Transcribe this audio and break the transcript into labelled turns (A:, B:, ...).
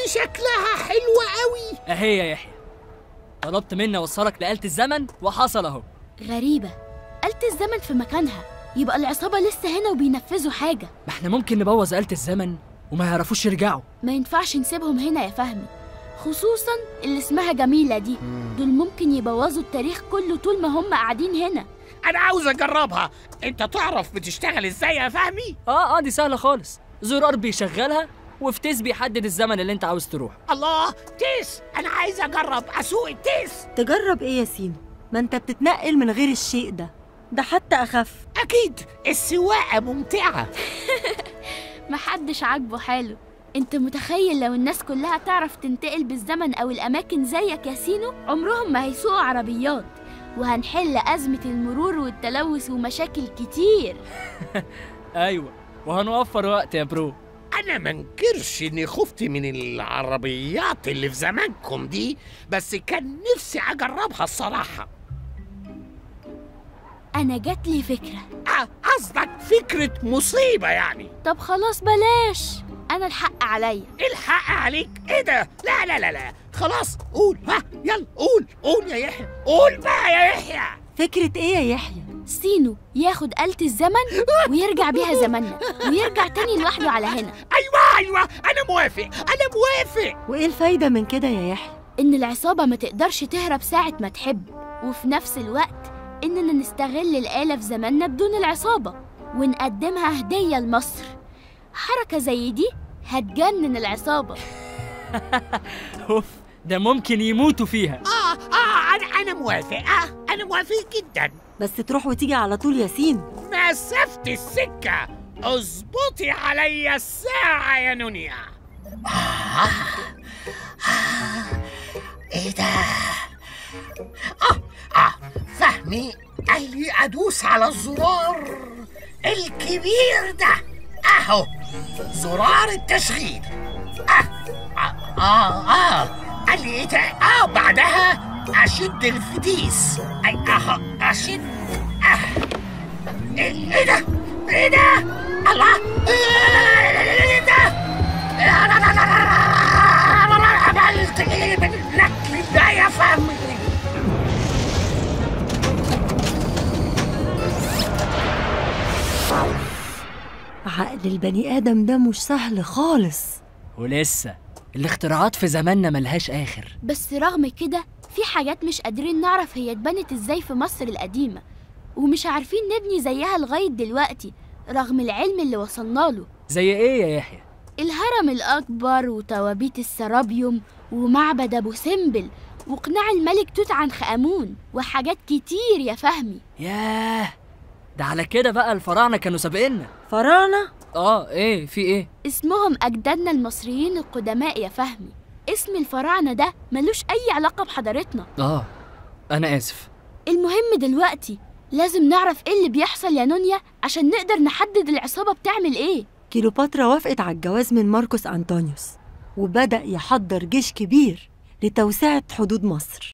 A: دي شكلها حلوة قوي.
B: اهي يا يحيى، طلبت مني اوصلك لآلة الزمن وحصل اهو.
C: غريبة، آلة الزمن في مكانها، يبقى العصابة لسه هنا وبينفذوا حاجة.
B: ما احنا ممكن نبوظ آلة الزمن وما يعرفوش يرجعوا.
C: ما ينفعش نسيبهم هنا يا فهمي، خصوصا اللي اسمها جميلة دي. دول ممكن يبوظوا التاريخ كله طول ما هم قاعدين هنا.
A: أنا عاوز أجربها. أنت تعرف بتشتغل إزاي يا فهمي؟
B: آه دي سهلة خالص، زرار بيشغلها وفتيس بيحدد الزمن اللي أنت عاوز تروح.
A: الله، تيس، أنا عايز أجرب أسوق التيس.
D: تجرب إيه يا سينو؟ ما أنت بتتنقل من غير الشيء ده، ده حتى أخف.
A: أكيد السواقة ممتعة.
C: محدش عاجبه حاله. انت متخيل لو الناس كلها تعرف تنتقل بالزمن او الاماكن زيك يا سينو؟ عمرهم ما هيسوقوا عربيات، وهنحل ازمة المرور والتلوث ومشاكل كتير.
B: ايوه، وهنوفر وقت يا bro.
A: انا ما انكرش اني خفت من العربيات اللي في زمانكم دي، بس كان نفسي اجربها الصراحة.
C: انا جات لي فكرة.
A: قصدك فكرة مصيبة يعني؟
C: طب خلاص بلاش، أنا الحق عليا.
A: الحق عليك؟ إيه ده؟ لا لا لا لا، خلاص قول، ها يلا قول، قول يا يحيى، قول بقى يا يحيى.
D: فكرة إيه يا يحيى؟
C: سينو ياخد آلة الزمن ويرجع بيها زماننا، ويرجع تاني لوحده على هنا.
A: أيوه أيوه، أنا موافق، أنا موافق.
D: وإيه الفايدة من كده يا يحيى؟
C: إن العصابة ما تقدرش تهرب ساعة ما تحب، وفي نفس الوقت إننا نستغل الآلة في زماننا بدون العصابة ونقدمها هدية لمصر. حركة زي دي هتجنن العصابة.
B: اوف، ده ممكن يموتوا فيها.
A: أنا موافق، أنا موافق جدا.
D: بس تروح وتيجي على طول يا سينو.
A: مسافة السكة، اظبطي عليا الساعة يا نونيا. إيه ده؟ فهمي قال لي أدوس على الزرار الكبير ده. أهو زرار التشغيل. قال لي إيه ده؟ بعدها أشد الفتيس. أي أهو أشد. إيه ده؟ إيه ده؟ الله، إيه ده؟ عملت إيه بالأكل ده يا فهمي؟
D: عقل البني آدم ده مش سهل خالص.
B: ولسه الاختراعات في زماننا ملهاش آخر.
C: بس رغم كده في حاجات مش قادرين نعرف هي اتبنت ازاي في مصر القديمة، ومش عارفين نبني زيها لغاية دلوقتي رغم العلم اللي وصلنا له.
B: زي ايه يا يحيى؟
C: الهرم الأكبر وتوابيت السرابيوم ومعبد أبو سمبل وقناع الملك توت عنخ آمون وحاجات كتير يا فهمي.
B: ياه، ده على كده بقى الفراعنة كانوا سابقنا.
D: فراعنة؟
B: ايه في ايه؟
C: اسمهم أجدادنا المصريين القدماء يا فهمي. اسم الفراعنة ده ملوش أي علاقة بحضارتنا.
B: أنا آسف.
C: المهم دلوقتي لازم نعرف ايه اللي بيحصل يا نونيا عشان نقدر نحدد العصابة بتعمل ايه.
D: كليوباترا وافقت على الجواز من ماركوس أنطونيوس، وبدأ يحضر جيش كبير لتوسعة حدود مصر.